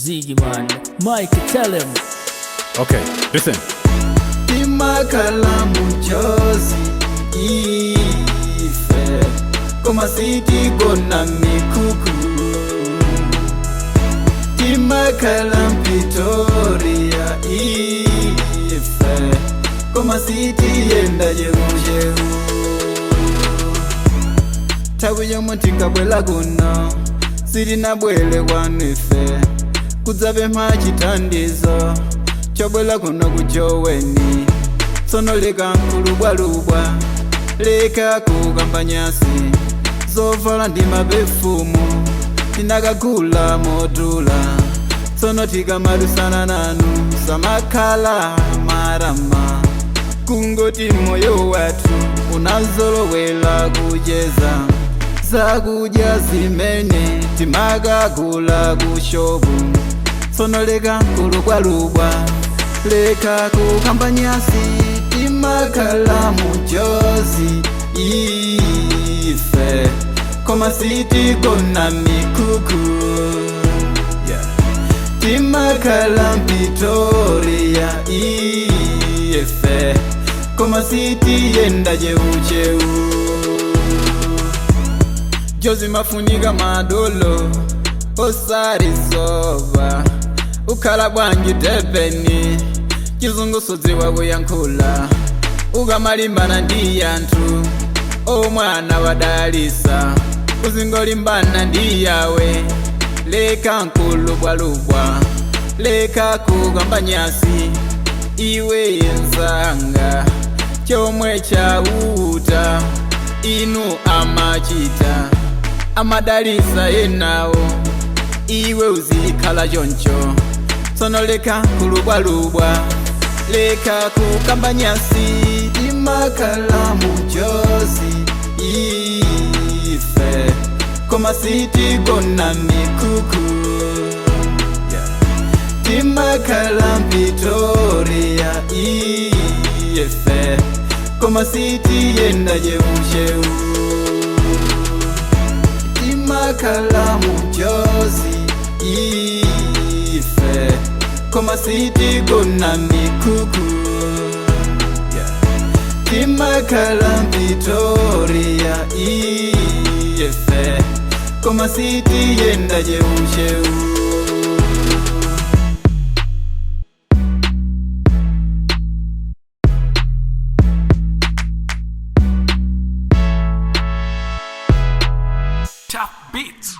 Ziggy man. Mike, tell him. Okay, listen. Timakhala muJozi ife, koma sitigona mikuku. Timakhala Pretoria ife, koma sitiyenda jerujeru. Nthawi yomwe tinkabwela kuno, sitinabwele kwanu ife kudzapempha chithandizo chobwela kuno kujoweni. Tsono leka nkulubwalubwa, leka kukamba nyasi. Zovala ndi mapefumu tinakagula modula. Tsono tikamadusana nanu samakhala marama, kungoti moyo wathu unazolowela kucheza zakudya zimene timakagula kushopu. Tsono leka nkulubwalubwa, leka kukamba nyasi. Timakhala muJozi ife, koma sitigona mikuku, yeah. Timakhala Pretoria ife, koma sitiyenda cheucheu. Jozi mafunika madolo osarisoba. Ukhala bwanji Durban, chizungu sudziwa kuyankhula, ukamalimbana ndi anthu omwana wadalisa. Uzingolimbana ndi yawe. Leka nkulubwalubwa, leka kukamba nyasi. Iwe nzanga, chomwe chauta inu amachita, amadalisa enawo, iwe uzikhala choncho. Tsono leka kulubwalubwa, leka kukamba nyasi. Timakhala muJozi ife, koma sitigona mikuku, yeah. Timakhala Pretoria ife, koma sitiyenda cheucheu. Timakhala muJozi ife, koma sitigona mikuku, yeah. Timakhala Pretoria ife, koma sitiyenda cheucheu. Tough Beats.